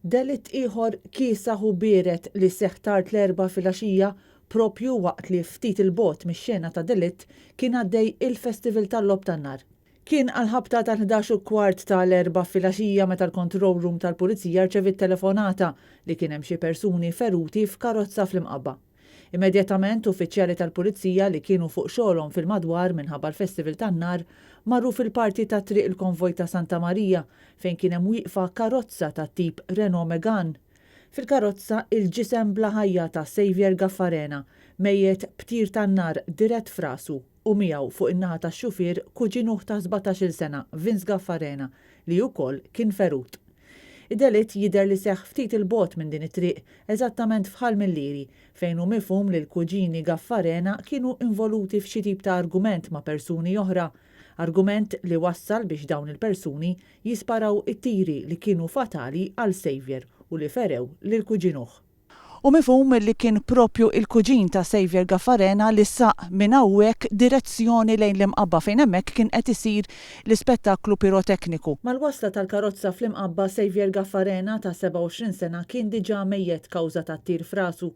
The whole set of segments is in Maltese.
Delitt ieħor kiesaħ u biered li seħħ tard l-Erbgħa filgħaxija proprju waqt li ftit 'il bogħod mix-xena ta' delitt kien għaddej il-festival tal-logħob tan-nar. Kien għall-ħabta tal-ħdax u kwart ta' l-Erbgħa filgħaxija meta l-control room tal-Pulizija rċeviet telefonata li kien hemm xi persuni feruti f'karozza fl-Imqabba. Immedjatament uffiċjali tal-Pulizija li kienu fuq xogħolhom fil-madwar minħabba l-festival tan-nar marru fil-parti ta' Triq il-Konvoj ta' Santa Marija fejn kien hemm wieqfa karozza tat-tip Renault Megane. Fil-karozza il-ġisem bla ħajja ta' Saviour Gaffarena, mejjet b'tir tan-nar dirett f'rasu u miegħu fuq in-naħa tax-xufier kuġinuh ta' sbatax-il sena Vince Gaffarena li wkoll kien ferut. Id-delitt jidher li seħħ ftit 'il bogħod minn din it-triq, eżattament f'Ħal Millieri, fejn hu mifhum li l-kuġini Gaffarena kienu involuti f'xi tip ta' argument ma' persuni oħra, argument li wassal biex dawn il-persuni jisparaw it-tiri li kienu fatali għal Saviour u li ferew lil kuġinuh. Hu mifhum li kien proprju il-kuġin ta' Saviour Gaffarena li saq minn hawnhekk direzzjoni lejn l-Imqabba fejn hemmhekk kien qed isir l-ispettaklu pirotekniku. Mal-wasla tal-karozza fl-Imqabba, Saviour Gaffarena ta' 27 sena kien diġà mejjet kawża tat-tir f'rasu,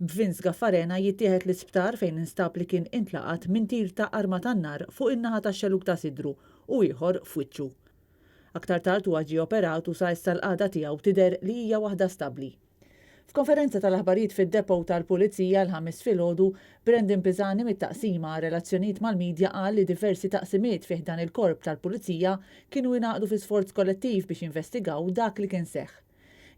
b'Vince Gaffarena jittieħed l-isptar fejn instab li kien intlaqat minn tir ta' arma tan-nar fuq in-naħa tax-xellug ta' sidru u ieħor f'wiċċu. Aktar tard huwa ġie operat u sa issa l-qagħda tiegħu tidher li hija waħda stabbli. F'konferenza tal-aħbarijiet fid-depot tal-Pulizija l-Ħamis filgħodu, Brandon Pisani mit-Taqsima għar-Relazzjonijiet mal-Media qal li diversi taqsimiet fi ħdan il-Korp tal-Pulizija kienu ingħaqdu fi sforz kollettiv biex jinvestigaw dak li kien seħħ.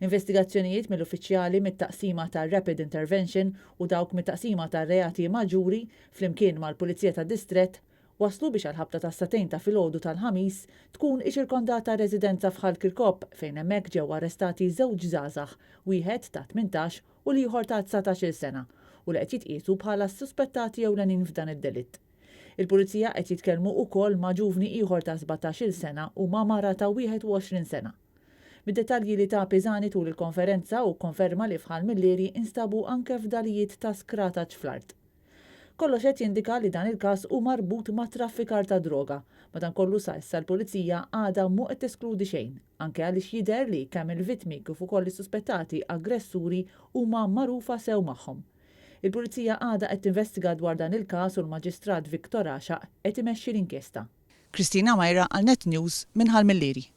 Investigazzjonijiet mill-uffiċjali mit-Taqsima tar-Rapid Intervention u dawk mit-Taqsima tar-Reati Maġġuri flimkien mal-Pulizija tad-Distrett Waslu biex għall-ħabta tas-sagħtejn ta' filgħodu tal-Ħamis tkun iċirkondata residenza f'Ħal Kirkop fejn hemmhekk ġew arrestati żewġ żgħażagħ, wieħed ta' 18 u l-ieħor ta' 19-il sena, u li qed jitqiesu bħala s-suspettati ewlenin f'dan id-delitt. Il-Pulizija qed jitkellmu ukoll ma' ġuvni ieħor ta' 17-il sena u ma' mara ta' 21 sena. Mid-dettalji li ta Pisani tul il-konferenza hu kkonferma li f'Ħal Millieri instabu anke fdalijiet ta' skrataċ fl-art. Kollox qed jindika li dan il-każ hu marbut ma' traffikar ta' droga. Madankollu sa issa l-Pulizija għadha mhu qed teskludi xejn, anke għaliex jidher li kemm il-vittmi kif ukoll is-suspettati aggressuri huma magħrufa sew magħhom. Il-Pulizija għadha qed tinvestiga dwar dan il-każ u l-Maġistrat Victor Għaxaq qed imexxi l-inkjesta. Christina Myra għal Net News minn Ħal Millieri.